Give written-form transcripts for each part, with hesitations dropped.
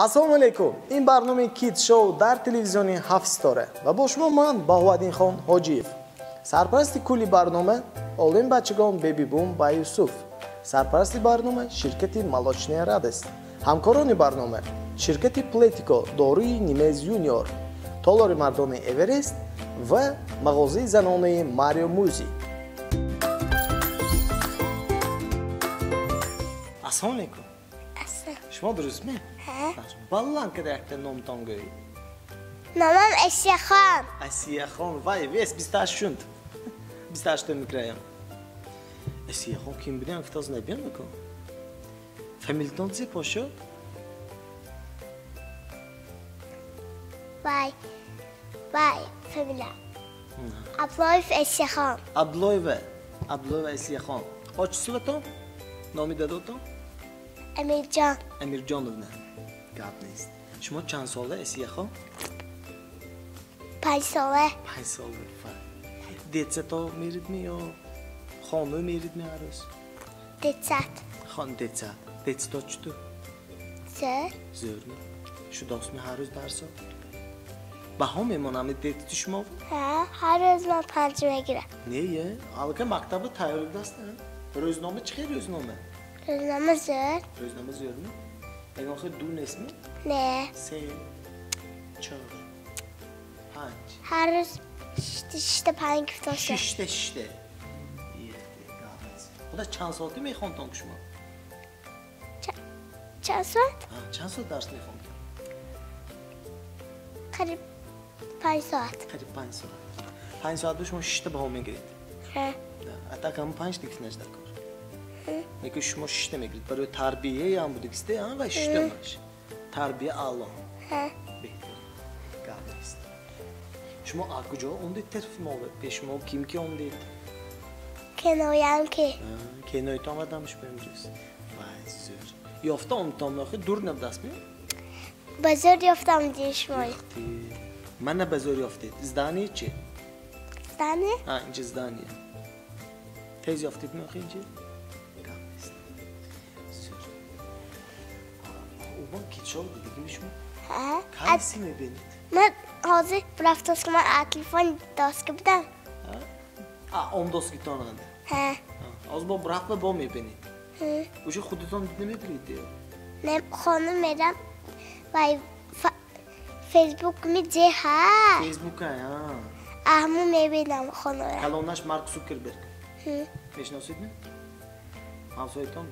Ассалому алайкум. Ин барномаи Kids Show дар телевизиони ҳафт ситора ва бо шумо ман Баҳоваддинхон Ҳоҷиев. Сарпарасти кулли барнома олим бачагон Беби Бум ба Юсуф. Сарпарасти барнома ширкати Молочная радость. Ҳамкорони барнома ширкати Плетико, доруи Нимез Юниор, толори мардони Эверест ва мағозаи занонаи Марио Музи. Ассалому алайкум. Шумо дурустме? Баланд када якта номтон гӯед. Номам Асияхон. Асияхон. Вай, вес 28 шунд. 28 микроям. Асияхон ким будем? Фитоз набиям бикун. Фамилитон чи пошуд? Вай. Вай, фамилия. Аблоев Асияхон. Аблоева. Аблоева Асияхон. Отчествотон? Номи дадотон? Амирҷон. Амирҷоновна. Гап нест. Шумо чанд сола Асияхон? 5 сола. 5 сола. Детсато меридми ё хона меридми ҳар рӯз? Детсат. Хон детсат. Детсато чутур? Зӯр. Зӯрми? Шудосми ҳар рӯз дарсо? Баҳо мемонами детсати шумо? Ҳа, ҳар рӯз ман 5 мегирам. Не, аллакай мактаба тайёр будаст. Рӯзнома чӣ хел рӯзнома? Рӯзнома зӯр. Рӯзнома зӯрми? Ягон хел ду нестми? Не. 3, 4, 5. Ҳар рӯз шишта 5 гуфтоша. Шишта. Худо чанд соате мехондтон ки шумо? Чанд соат? Чанд соат дарс мехондтон? Қариб 5 соат. Қариб 5 соат. 5 соат бо шумо шишта баҳо мегиред? Ҳа. Атак ҳам 5 дигис дар кор. Неки шумо шишта мегиред. Барои тарбияам будигисте, ва шишта маш. Тарбия аъло. Ҳа. Беҳтар. Гап нест. Шумо аз куҷо омдед тарафи мо? Пеши мо ким ки омдед? Кеноям ки. Кеноятон омадам шумо имрӯз. Вай, зӯр. Ёфта омдтон охи дур набудастми? Ба зӯр ёфта омдем шумо. Мана ба зӯр ёфтед. Здание чи? Здание? Ҳа, инҷа здание. Тез ёфтедми охи инҷа? Гап нест. Зӯр. Уман китшов дидагими шумо? Ҳа. Кайси мебинед? Ман ҳозир рафтоска ман аз телефон доска будам. Омдоскитонанда? Ҳа. Ҳозир бо рафта бо мебинед? Уже худатон намебинед? Не, хона мерам ва фейсбук ми ҷе ҳа. Фейсбук ҳа. Аҳму мебинам хонара. Калонаш Марк Сукерберг. Мешиносед ми? Ҳамсоятон?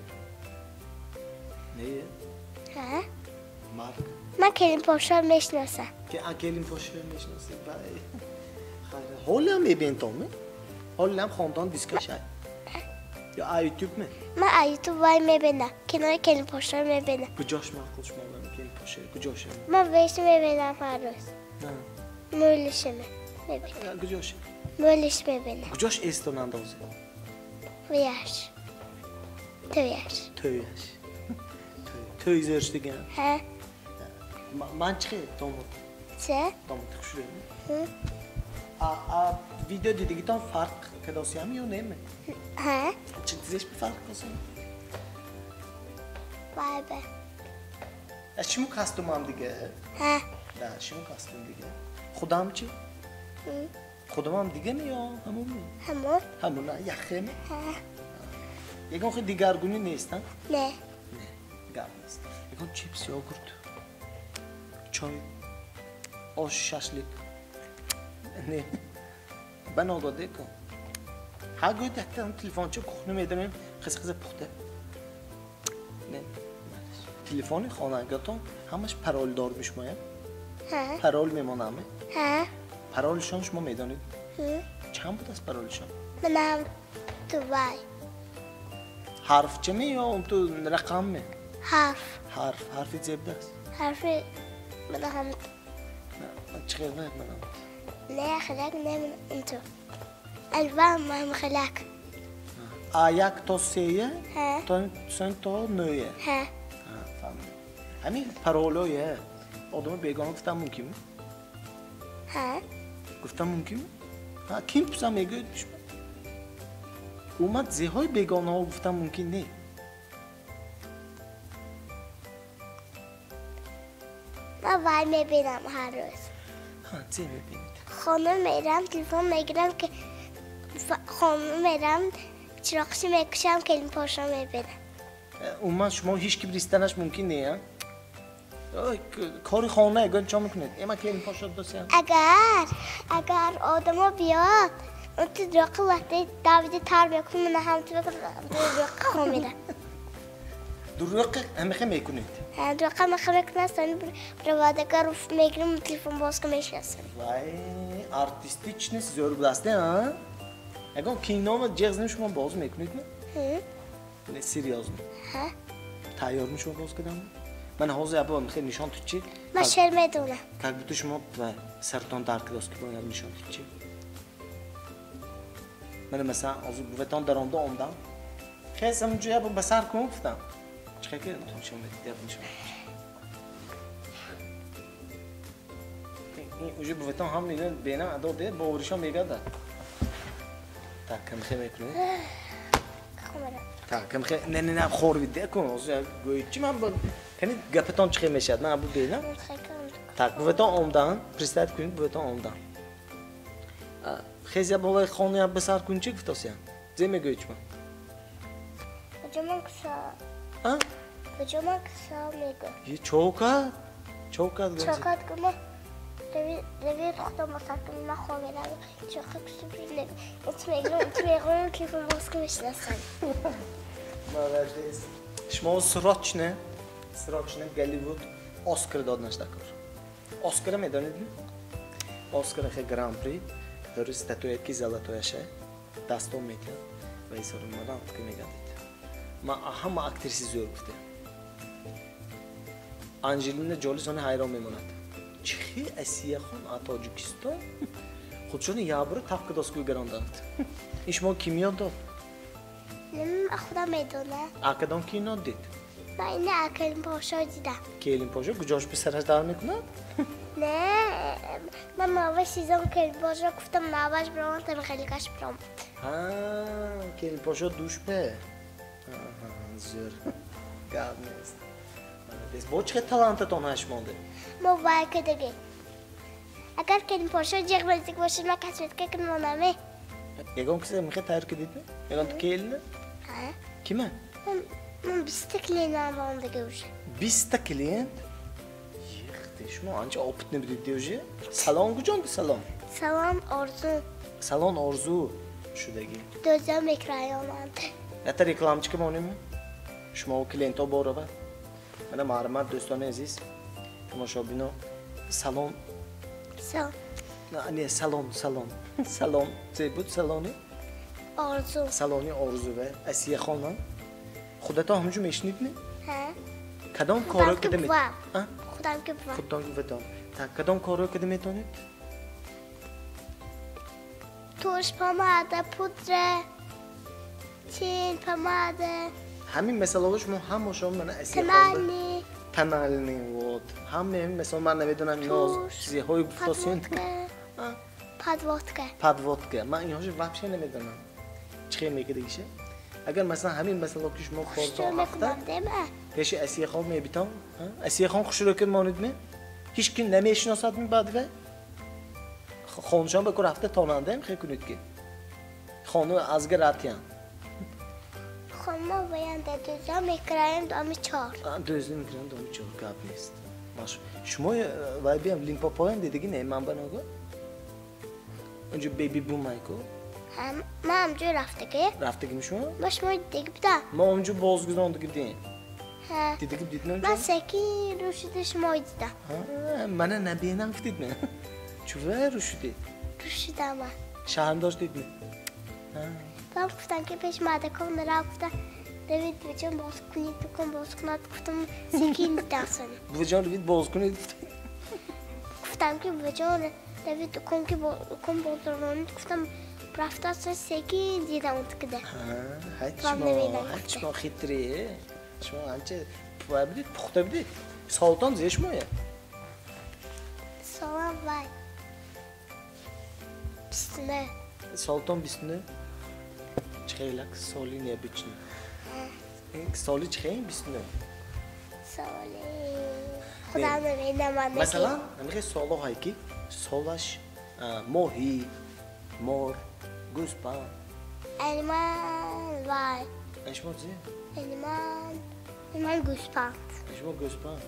Не? Ҳа. Марк. Ман Келинпошаро мешиносам. Келинпошаро мешиносед? Вай. Ҳолам мебинтон ми? Ҳолам хонтон дискашай. Ё а YouTube ми? Ман а YouTube вай мебинам. Кинои Келинпошаро мебинам. Куҷош маъқул шумо Келинпоша? Куҷош? Ман веш мебинам ҳар рӯз. Мӯлишими мебинам. Куҷош? Мӯлиш мебинам. Куҷош эстонанд ҳозир? Вияш. Тӯяш. Тӯяш. Тӯй зӯр шудаган? Ҳа. Ман чӣ хел домод? Чӣ? Домод хушрӯйми? Видео дидагитон фарқ кадосиям ё неме? Ҳа. Чӣ тизеш фарқ косиям? Вай бе. Шумо костюмам дига? Ҳа. Да, шумо костюм дига. Худам чӣ? Худамам дига ми ё ҳамон ми? Ҳамон. Ҳамон, яхе ми? Ҳа. Ягон хел дигаргунӣ нест, ҳа? Не. Не, гап нест. Ягон чипс, йогурт, чой, ош, шашлик. Не. Ба нододе ку. Ҳар гоҳ якта телефонча кухня медарем, қиз-қиза пухта. Не. Телефони хонагатон ҳамаш паролдор мешумояд? Ҳа. Парол мемонаме? Ҳа. Паролшон шумо медонед? Чанд будаст паролшон? Манам дувай. Ҳарфча ме ё он ту рақам ме? Ҳарф. Ҳарф. Ҳарфи зе будаст? Ҳарфи манам. Чӣ хел манам? Не, хелак не он ту. Алва ман хелак. А як то сее? Ҳа. То нӯе? Ҳа. Фаҳмидам. Ҳамин паролое одами бегона гуфтан мумкин? Ҳа. Гуфтан мумкин? Ҳа, ким пурсам мегӯяд шумо? Умуман зеҳои бегонаҳо гуфтан мумкин не. Ман вай мебинам ҳар рӯз. Чӣ мебинед? Хона мерам, телефон мегирам, ки хона мерам, чироқчи мекушам, келинпошо мебинам. Умуман шумо ҳеҷ ки бристанаш мумкин не, кори хона ягон чо мекунед? Эма келинпошо досиям. Агар одамо биёд, ту дурӯқи вақти давиди тар мекунам, мана ҳам ту дурӯқи хом мерам. Дурӯқи ҳамихе мекунед? Дурӯқи ҳамихе мекунам, сони проводага руф мегирам, телефон боз ка мешинасам. Вай, артистични зӯр будасте, а? Ягон кинома ҷеғ занем шумо боз мекунед, не? Не, серьёзно. Тайёрми шумо боз кардам? Ман ҳозир ябо мехе нишон ту чи? Ман шер медонам. Как будто шумо сартон дарк кардост ки бояд нишон ту чи? Ман масалан ҳозир буветон даромда омдам. Хес ҳамунҷо ябо ба сар кун гуфтам. Чӣ ки нишон медид, ябо нишон. Ин уже буветон ҳам мегӯяд, бенам адо де, боваришон мегардад. Так, мехе мекунед? Так, мехе не не не хорвид де кун, ҳозир гӯед чи ман кани гапатон чӣ хел мешавад? Ман абу бенам. Так, буветон омдан, представить кунед, буветон омдан. Хез я болои хона ба сар кун чи гуфтосиям? Зе мегӯед шумо? Куҷо куса? А? Куҷо куса мегӯ? Е чока? Чока Чока гума. Давид худам ба сар кун, ман хоб меравам. Чока куса мегӯ. Ут мегӯ, ут мегӯ, телефон боз ка мешинасам. Молодец. Шумо срочно, срочно Голливуд Оскар дод нашдакор. Оскара медонед? Оскар хе Гран-при, который статуэтки золотояша дастон метиҳад ва изҳори ман ки мегардид. Ман ҳама актриси зӯр гуфтем. Анҷелина Ҷоли сони ҳайрон мемонад. Чӣ Асияхон аз Тоҷикистон худшони ябро тапка доскӯй гаронданд. Ин шумо кимиё дод? Худам медонам. А кадом кино дид? Ман ина Келинпошо дидам. Келинпошо куҷош писараш дар мекунад? Не, ман наваш сезон Келинпошо гуфтам, наваш биромад, тами хеликаш биромад. Ҳа, Келинпошо душпе. Зӯр. Гап нест. Молодец. Бо чӣ хел талантатон ҳаш монде? Мо вай кадаги. Агар Келинпошо ҷеғ наздик бошад, ман косметика кунонаме. Ягон кисе мехе тайёр кардид? Ягон келина? Ҳа. Кима? Ман 20 клиент мондага уже. 20 клиент? Ехте, шумо анча опытный будед уже. Салон куҷонди салон? Салон Орзу. Салон Орзу шудаги. Дӯзам микрорайонанд. Ята рекламчика монем? Шумо клиентҳо борава. Мана марҳамат дӯстони азиз, тамошобино, салон. Салон. Не, салон, салон. Салон. Зе буд салони? Орзу. Салони Орзу ва Асия хонам. Худатон ҳамчун мешунид не? Ҳа. Кадом корро када метавонед? Худам ки бува. Худатон ки буватон. Так, кадом корро када метавонед? Туш, помада, пудра, тин, помада. Ҳамин масъалаҳо шумо ҳамашон мана Асия хонам. Тональный. Тональный, вот. Ҳамаи ҳамин масъала ман намедонам ино чизҳои гуфтосиён. Подводка. Подводка. Ман инҳоро вообще намедонам. Чӣ хел мекардагиша? Агар масалан ҳамин масъала ки шумо кордон ҳафта пеши Асия хон мебитон, Асия хон хушрӯ ки монед ме? Ҳеҷ ким намешиносад ми баъд вай? Хонашон ба кор ҳафта тонандаем хел кунед ки. Хону азга ратиян. Хона ваянда дӯза мекраем доми чор. Дӯза мекраем доми чор, гап нест. Шумо вай биям Лимпопоям дидиги не ман ба ногоҳ? Унҷо беби бум айку? Ман ҳамҷо рафтагӣ. Рафтагим шумо? Ма шумо дидагӣ будам. Ма онҷо бозгузондагӣ будем. Ҳа. Дидагӣ будед онҷо? Ман секин рӯшида шумо дидам. Мана набинам гуфтед ме? Чува рӯшидед? Рӯшидам ман. Шаҳрдор дидед ме? Баъд гуфтам ки пеш мардакон нарафт, гуфтам Давид буваҷон боз кунед, дукон боз кунад, гуфтам секин дидам сони. Буваҷон Давид боз кунед гуфтам. Гуфтам ки буваҷон Давид дукон ки дукон боз ронед, гуфтам рафта секин дидам он тикида. Ҳа, шумо хитрӣ, шумо анча будед, пухта будед. Солтон зе шумоя? Солам вай. 29. Солтон 29? Чӣ хелак соли необычный. Соли чӣ хел 29? Соли Худам намедонам. Масалан, ҳамин солҳо ҳай ки солаш моҳӣ, мор, гӯспанд. Ман вай. Шумо чӣ? Ман гӯспанд. Шумо гӯспанд?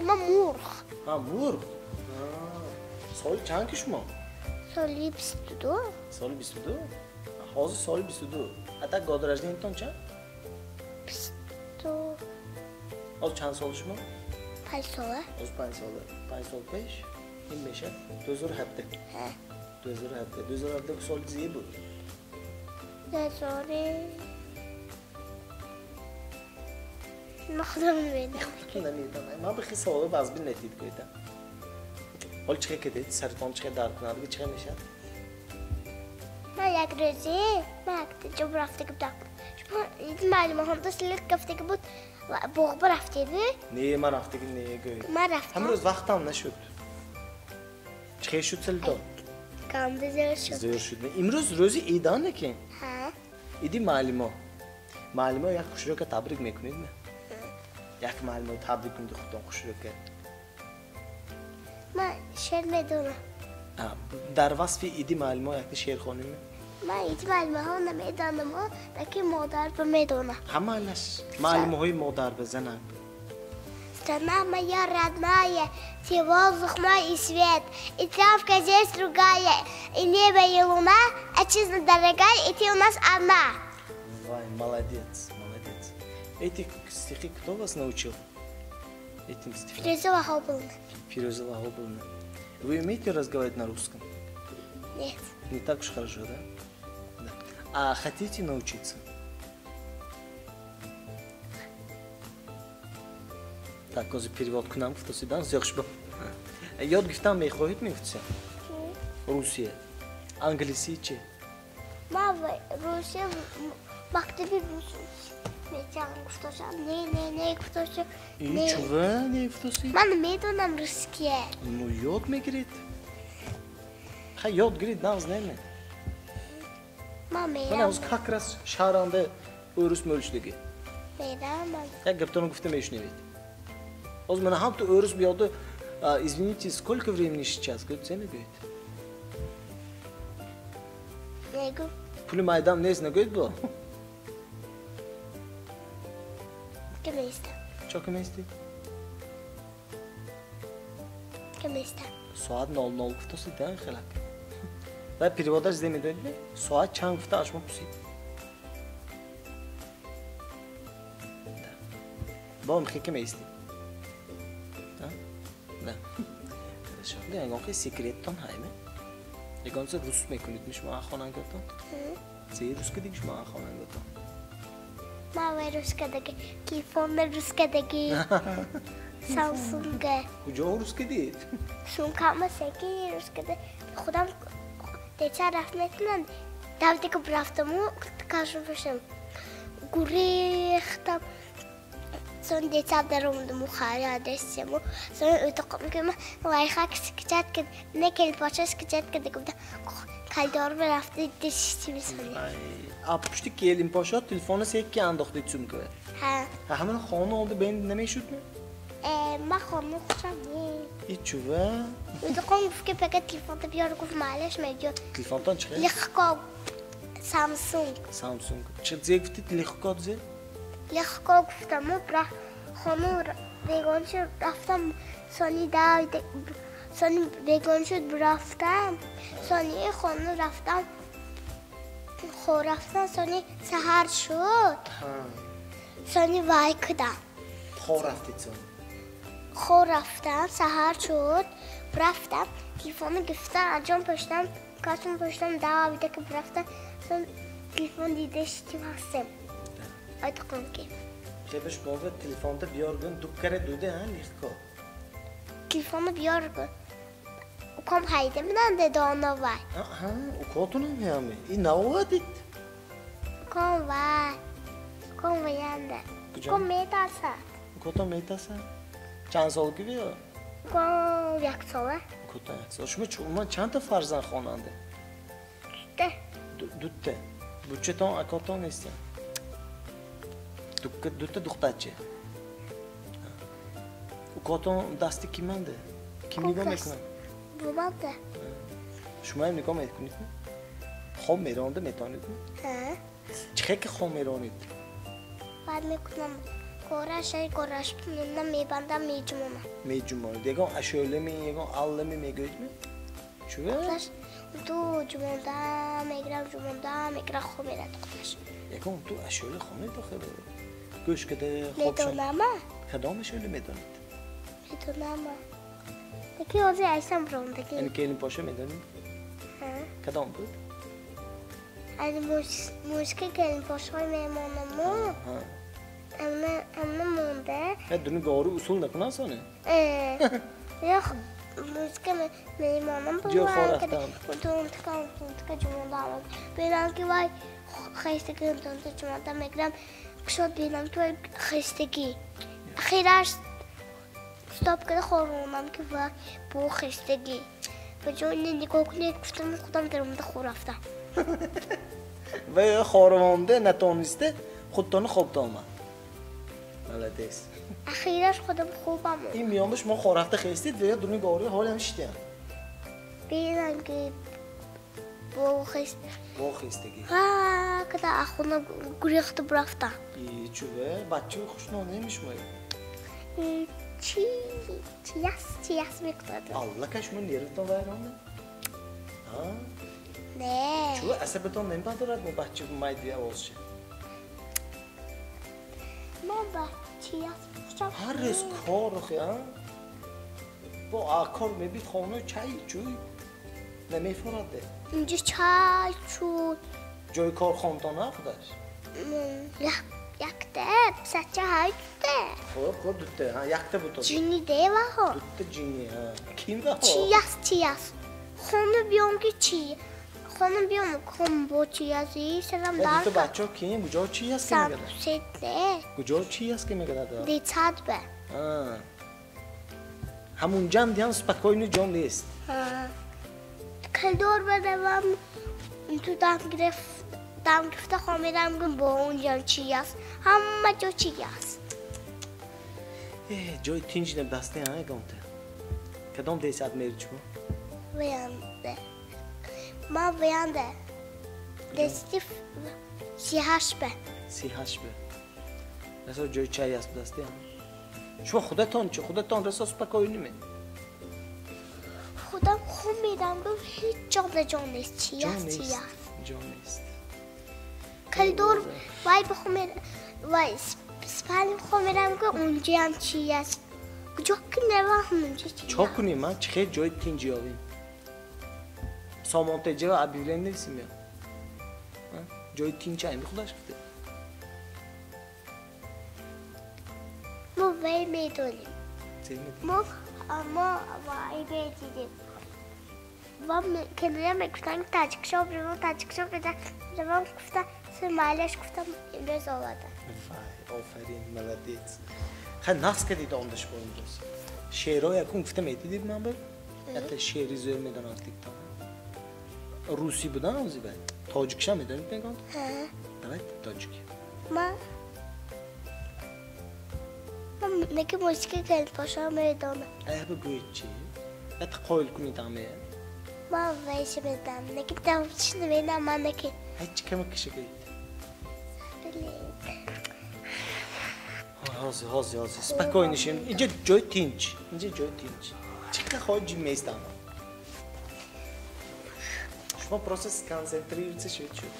Ман мурғ. Ҳа, мурғ. Соли чанд ки шумо? Соли 22. Соли 22? Ҳозир соли 22. А так год рождениятон чанд? 22. Ҳозир чанд сол шумо? 5 сола. Ҳозир 5 сола. 5 сол пеш ин мешавад 2017. Ҳа. 2017. 2017 соли зие буд? 2000. Ман худам намедонам. Намедонам. Ман бихи саволи вазбин нетид гӯйтам. Ҳол чӣ кардед? Саратон чӣ дард кунад? Чӣ мешавад? Ман як рӯзе ман якта ҷо рафтага будам. Шумо маълумоҳам слик гафтага буд. Боғ рафтед? Не, ман рафтага не гӯй. Ман рафтам. Ҳамрӯз вақтам нашуд. Чӣ шуд силтон? Канда зӯр шуд. Зӯр шуд. Имрӯз рӯзи идан лекин? Ҳа. Иди маълимо. Маълимо як хушрӯка табрик мекунед ме? Як маълимо табрик кунед худтон хушрӯка. Ман шеър медонам. Дар васфи иди маълимо якта шеър хонем? Ман иди маълимоҳо намедонам, лекин модар ба медонам. Ҳамааш маълимоҳои модар ба занак. Страна моя родная, ты воздух мой и свет, и травка здесь другая, и небо, и луна, отчизна дорогая, и ты у нас одна. Вай, молодец, молодец. Эти стихи кто вас научил? Этим стихам? Фируза Вахобовна. Фируза Вахобовна. Вы умеете разговаривать на русском? Нет. Не так уж хорошо, да? Да. А хотите научиться? Так, козы перевод к нам, кто сюда, зёхшбо. Ёд гуфтам мехоҳед мегуфтся? Русия. Англисӣ чи? Ма Русия мактаби рус метиҳам гуфтошам. Не, не, не гуфтошам. И чува не гуфтоси? Ман медонам русские. Ну ёд мегиред. Ха ёд гиред, нағз неме. Ман мерам. Ман ҳозир как раз шаҳранда ӯрус мӯлшудагӣ. Мерам. Як гаптонро гуфта мешунавед. Ҳозир мана ҳам ту ӯрус биёду, извините, сколько времени сейчас? Гӯяд, се мегӯед? Мегӯ. Пули майдам нест, нагӯед бо? Ки меистам. Чо ки меистед? Ки меистам. Соат 00 гуфтосид, да, хелак? Ва переводаш зе медонед ме? Соат чанд гуфта аз шумо пурсид? Бо мехе ки меистед? Да. Хорошо. Ягон хел секреттон ҳайме? Ягон чиз рус мекунед ми шумо хонанготон? Зе рус кардиг шумо хонанготон? Ман вай рус кардаги, телефонна рус кардаги, Самсунга. Куҷо рус кардид? Сумкама секи рус карда. Худам деча рафт метунам. Давде ки рафтаму кашм пушам. Гурехтам. Сон деча даромадаму хари адресему. Сон утоқам ки ман лайхак скачать кард, не келпоча скачать карда гуфтам. Калидор рафта дешти мисони. А пушти келинпошо телефона секи андохтед сумкава? Ҳа. Ҳамин хона олди бенд намешуд ме? Ман хона хушам не. И чува? Утоқам гуфт ки фақат телефонта биёр, гуфт маълаш медиёд. Телефонтон чӣ? Легко Самсунг. Самсунг. Чӣ зе гуфтед легко зе? Легко гуфтаму хона бегон шуд рафтам, сони давид, сони бегон шуд рафтам, сони хона рафтам, хор рафтам, сони саҳар шуд, сони вай кудам. Хор рафтед сони? Хор рафтам, саҳар шуд, рафтам, телефонро гирифтам, анҷом пӯштам, касм пӯштам, давида ки рафтам, сон телефон дида шитим ҳастем. Айтқон ки. Хебеш бова телефонта биёр гун, дуккара дуде, ҳа, легко. Телефонро биёр гун. Уком ҳайда минанде дона вай. Аҳа, укотунам ҳами. И наовадид? Уком вай. Уком ваянда. Уком метарсад. Укотон метарсад? Чанд сол ки биё? Уком як сола. Укотон як сола. Шумо умуман чандта фарзанд хонанда? Дутта. Дутта. Бучатон акотон нестанд? Дутта духтарча. Кукотон дасти ки манде? Ким нигоҳ мекунад? Бобамда. Шумоям нигоҳ мекунед? Хоб меронда метавонед? Ҳа. Чӣ хел ки хоб меронед? Баъд мекунам кораш, кораш мебандам, меҷумонам. Меҷумонед. Ягон ашӯлами, ягон аллами мегӯедми? Чӯ? Ту ҷумонда мегирам, ҷумонда мегирам, хоб мерад худаш. Ягон ту ашӯла хонед охир. Гӯш када хоб. Медонама? Кадом ашӯла медонед? Медонама. Лекин ҳозир айсам рондаги. Яъне келинпоша медонед? Ҳа. Кадом буд? Аз мусиқи келинпошаҳои меҳмонаму. Амна монда. Дуни гору усул накунад соне? Yo'q, мусиқа меҳмонам Ҷо хорафтам. Тунтика, тунтика ҷумонда. Бинам ки вай хестагӣ, тунтика ҷумонда мегирам. Кушод бинам ки вай хестагӣ. Ахираш стоп карда хоронам ки вай бо хестагӣ. Ба ҷои нигоҳ кунед, гуфтам, худам даромада хор рафтам. Вай хоронда натониста худтонро хобта омад. Молодец. Ахираш худам хобам. Ин миёнба шумо хорафта хестид ва ё дуни гори ҳолам шиштиям? Бинам ки бо хест. Бо хестагӣ. Ҳа, када ахуна гурехта бурафтам. И чӯва, бачаи хушнон неми шумоед? Чи чияс, чияс мекунад. Аллакай шумо нервтон вайронда? Ҳа? Не. Чӯва асабатон намебардорад мо бача майди овозша? Ман ба чияс хушам. Ҳар рӯз кор охи, а? Бо кор мебид хона чай чӯй намефорад. Инҷо чай чӯй. Ҷои кор хонтона худаш? Якта, писарча ҳай дута. Хуб, хуб, дута. Ҳа, якта буд. Ҷинни деваҳо. Дута ҷинни, ҳа. Ким ваҳо? Чияс, чияс. Хона биём ки чи. Хона биём, ком бо чияс, сарам дар. Дута бачаҳо ким? Куҷо чияс ки мегӯяд? Сете. Куҷо чияс ки мегӯяд? Децад бе. Ҳа. Ҳамунҷам диҳам спокойно ҷо нест. Ҳа. Коридор баравам, ту дам гирифт, дам гирифта хомедам, гум бо онҷам чияс. Ҳама ҷо чияс. Ҷои тинҷ набасте, ҳа, ягонта. Кадом десад мерид шумо? Ваянде. Ман ваянде. Дести 38 бе. 38 бе. Расо ҷои чай аст будасте, ҳа? Шумо худатон чӣ? Худатон расо спокойно ме? Худам хум медам, гум ҳеҷ ҷо да ҷо нест. Чияс, чияс. Ҷо нест. Коридор вай бихом, вай спальня бихом мерам, ки онҷаям чияс. Куҷо ки меравам, ҳамонҷо чияс. Чо кунем, а? Чӣ хел ҷои тинҷ ёбем? Сомонтеҷаро объявление нависем ё? Ҷои тинҷ ами худаш гуфте. Мо вай медонем. Мо вай медидем. Ва каналия мегуфтанд ки таҷикшоп равам, таҷикшоп равам, гуфта сумалияш гуфтам имрӯз овардам. Вай, офарин, молодец. Хай нақс кардид онда шумо имрӯз. Шеърҳо якум гуфта медидид ман бир? Ята шеъри зӯр медонам диктам. Русӣ будан ози бай? Тоҷикша медонед мегӯянд? Ҳа. Давайте тоҷикӣ. Ман неки мусиқи келинпошаро медонам. Ая бигӯед чӣ? Ята қоил кунед ҳамая. Ман вайша медонам. Неки давчи намедонам ман неки. Ҳеҷ кама киша гӯед. Ҳозир, ҳозир, ҳозир. Спокойно шем. Инҷо ҷои тинҷ. Инҷо ҷои тинҷ. Чӣ қадр хоҳед ҷим меистам. Шумо просто сконцентрируйтесь шуд шуд.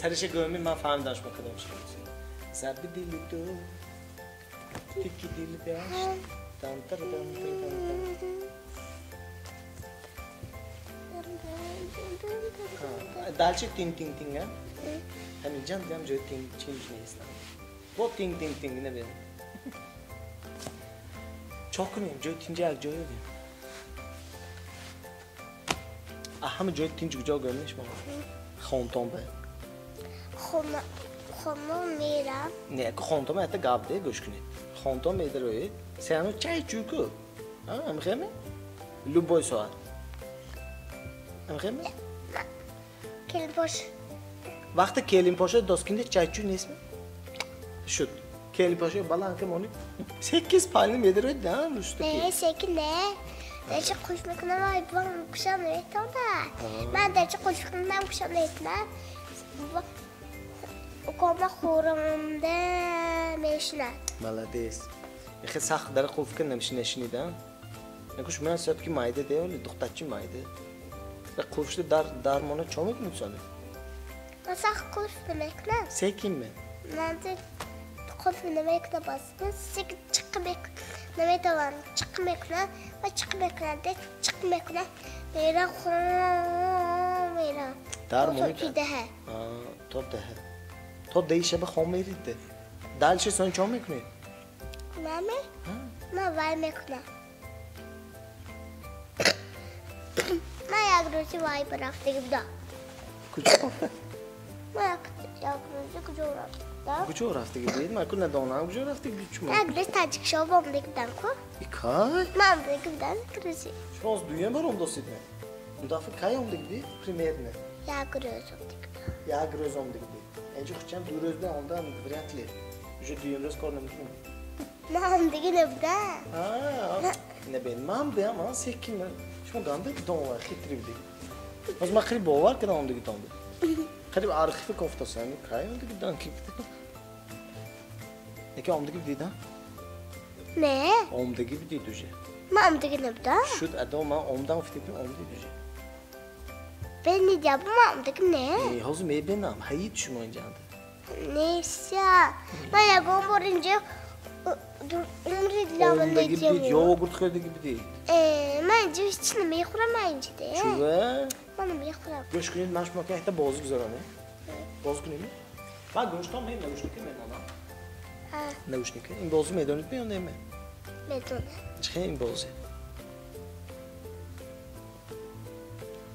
Сариша гӯями ман фаҳмидам шумо кадом шуд. Зарби дили ту, тики дил гашт, тантар тантар тантар. Дальше тинг тинг тинг, а? Ҳаминҷам диам ҷои тинг чинҷ нест. Бо тинг тинг тинг набинам. Чо кунем? Ҷои тинҷа як ҷой ёбем. Ҳама ҷои тинҷ куҷо гӯем шумо? Хонтон бе. Хона мерам. Не, хонтон ята гап де, гӯш кунед. Хонтон медароед, сеано чай чӯй ку. Амхеме? Любой соат. Амхеме? Келинпош. Вақте келинпоша доскинде чай чӯй нестме? Шуд. Келипошо баланд ки монӣ. Секин спальни медароид да, рустаки. Не, секин не. Дарча қулф мекунам, ай бувам кушам наметавонад. Ман дарча қулф кунам, кушам наметавонад. Укома хӯронда мешинад. Молодец. Эхе сахт дар қулф кун намешинашинида. Накуш ман сёт ки майда де, оли духтарчи майда. Қулф шуда дар дар мона чо мекунед сони? Ман сахт қулф намекунам. Секин ме? Ман қулф намекунам, боз. Секин чиқ мекунам. Наметавонам. Чиқ мекунам ва чиқ мекунам, де чиқ мекунам. Мерам хом мерам. Дар мона то даҳа. То даҳа. То даҳи шаба хом мерид. Дальше сон чо мекунед? Маме? Ман вай мекунам. Ман як рӯзи вай рафтагӣ будам. Куҷо? Ман як рӯзи куҷо рафтагӣ будам? Куҷо рафтагӣ будед? Ман ку надонам куҷо рафтагӣ будед шумо. Як рӯз Тоҷикшов омадагӣ будам ку. И кай? Ман омадагӣ будам як рӯзи. Шумо аз дуюм бор омадосид ме? Он дафъа кай омадагӣ будед? Примерно. Як рӯз омадагӣ будам. Як рӯз омадагӣ будед. Инҷо хучам ду рӯз омадан вряд ли. Уже дуюм рӯз кор намекунам. Ман омадагӣ набудам. Не бен, ман будам, ман секин. Шумо ганда дон хитрӣ будед. Боз ман хеле бовар кардам омадагитон буд. Қариб архиви кофтасам, кай омадагӣ будам ки будам? Яке омадагӣ будед, а? Не. Омадагӣ будед уже. Ман омадагӣ набудам. Шуд адо ман омадам гуфтед, омадед уже. Бенидя, ман омадагӣ не. Не, ҳозир мебинам, ҳаид шумо инҷанда. Неся. Ман ягон бор инҷо умри дилам Омадагӣ будед, йогурт хӯрдагӣ будед. Ман инҷо ҳеч намехӯрам, ман инҷо де. Чува? Ман намехӯрам. Гӯш кунед, ман шумо ки якта бозӣ гузаронем. Бозӣ кунем? Ман гӯштам, мен наушника медонам. Наушника. Ин бозӣ медонед ё не? Медонам. Чӣ ин бозӣ?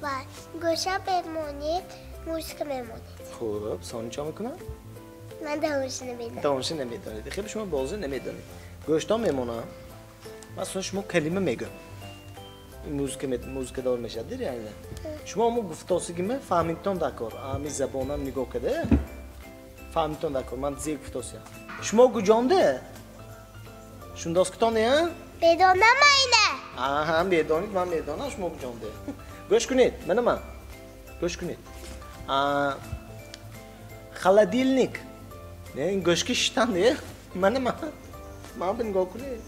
Вай, гӯша бемонед, музыка мемонед. Хуб, сони чо мекунам? Ман давомши намедонам. Давомши намедонед. Хеле шумо бозӣ намедонед. Гӯштам мемонам. Ман сони шумо калима мегӯям. Музыка музыка дор мешавад, реально. Шумо мо гуфтосигиме фаҳмидтон дакор. Ами забонам нигоҳ када. Фаҳмидтон дакор. Ман зер гуфтосиям. Шумо гуҷонде? Шундоскитон не? Медонам айна. Аҳа, медонед, ман медонам шумо гуҷонде. Гӯш кунед, мана ман. Гӯш кунед. Холодильник. Не, ин гӯшки шитан не? Мана ман. Ман ба нигоҳ кунед.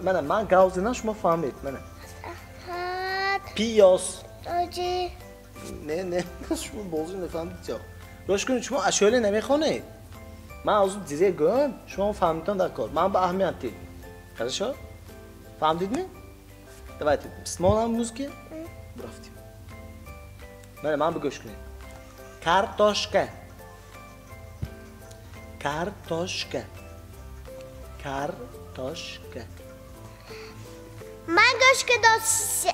Мана ман гав занам, шумо фаҳмед. Мана. Пиёз. Оҷи. Не, не, шумо бозӣ нафаҳмидед чо. Гӯш кунед, шумо ашёле намехонед. Ман ҳозир дизе гӯям, шумо фаҳмидтон дар кор. Ман ба аҳамият дид. Хорошо? Фаҳмидед ми? Давайте, смолам музыки. Бурафтем. Мана ман ба гӯш кунед. Картошка. Картошка. Картошка. Ман гӯшка дос.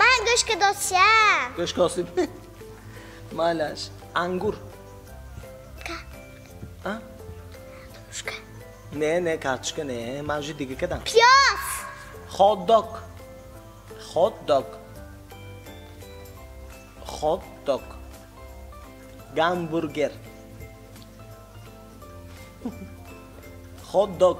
Ман гӯшка досям. Гӯшка досид? Малаш. Ангур. Ка. А? Картошка. Не, не, картошка не. Ман уже дига кадам. Пиёз. Хот-дог. Хот-дог. Хот-дог. Гамбургер. Хот-дог.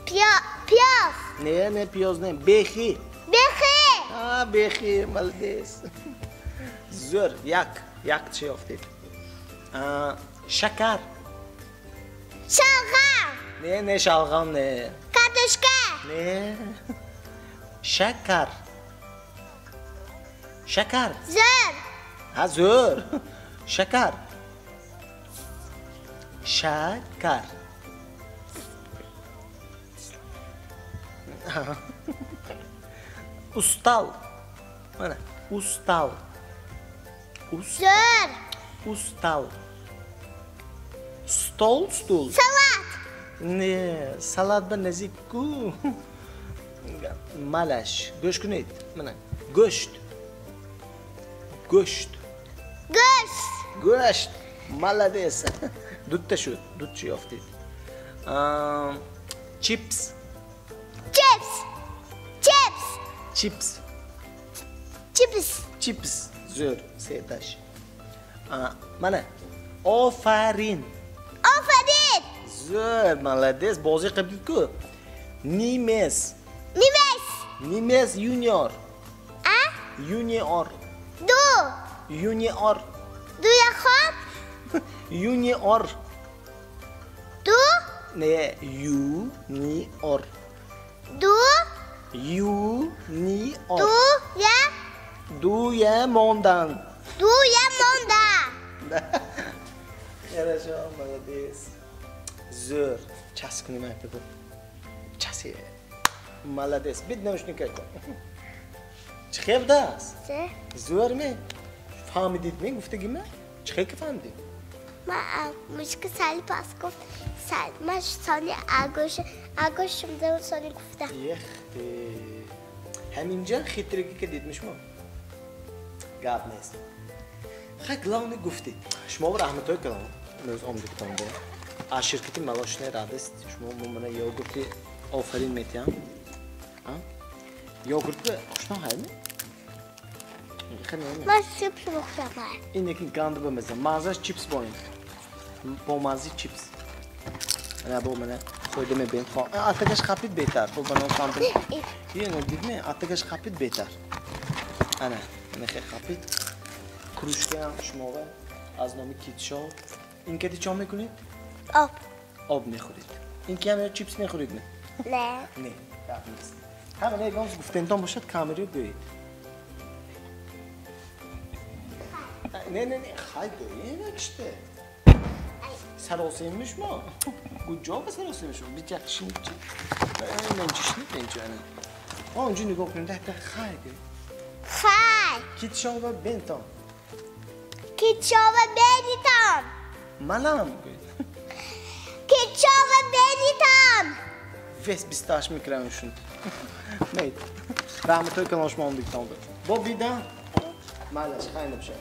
Пиёз. Не, не, пиёз не. Бехи. Бехи. А, бехи, молодец. Зӯр, як, як чи ёфтед. Шакар. Шалғам. Не, не, шалғам не. Картошка. Не. Шакар. Шакар. Зӯр. А, зӯр. Шакар. Шакар. Устал. Мана, устал. Зӯр. Устал. Стол, стул. Салат. Не, салат ба наздик ку. Малаш. Гӯш кунед. Мана, гӯшт. Гӯшт. Гӯшт. Гӯшт. Молодец. Дутта шуд. Дутча ёфтед. Чипс. Чипс. Чипс. Чипс. Чипс. Чипс. Зӯр, сеташ. Мана, офарин. Офарин. Зӯр, молодец. Бозӣ қилдик-ку. Нимес. Нимес. Нимес юниор. А? Юниор. Ду. Юниор. Ду яхоб. Юниор. Ду? Не, юниор. Ду? Юниор. Ду я? Дуя мондан. Дуя мондан. Хорошо, молодец. Зӯр. Час кунем айтиб. Часи. Молодец. Бит наушник айко. Чӣ хел будааст? Зӯр ме? Фаҳмидид ме гуфтагима? Чӣ хел ки фаҳмидид? Ма мушки сали пас гуфт. Ма сони агош агош шумда сони гуфта. Ехте. Ҳаминҷа хитригӣ ки дидми шумо? Гап нест. Хай главное гуфтид. Шумо раҳматҳои калон имрӯз омадагитон бо. Аз ширкати Молочная радость шумо мо мана йогурти офарин метиҳам. Йогурт ошно ҳайми? Ман чипс мехӯрам. Ин яки ганд бамаза. Маззаш чипс бо ин. Бо маззи чипс. Ана бо мана хӯрда мебинем. Атагаш қапид беҳтар. Бо банон фандим. Ина дидме? Атагаш қапид беҳтар. Ана, ана хе қапид. Кружкаам шумова аз номи Китшоу. Ин кеди чо мекунед? Об. Об мехӯред. Ин ки ҳам чипс мехӯред не? Не. Не, гап нест. Ҳама ягон гуфтентон бошад камериё гӯед. Не, не, не, хай гӯед якиште. Саросемми шумо? Куҷо ба саросемми шумо? Бит як шинид чи? Менчи шинид менчи ана. Онҷо нигоҳ кунед, ҳатто хай гӯед. Хай. Китшоу ва бентон. Китшоу ва бенитон. Манам гӯед. Китшоу ва бенитон. Вес 28 микрофон шуд. Нейт. Раҳматҳои калон шумо омадагитон буд. Бо дидан? Майлаш, хайр набошад.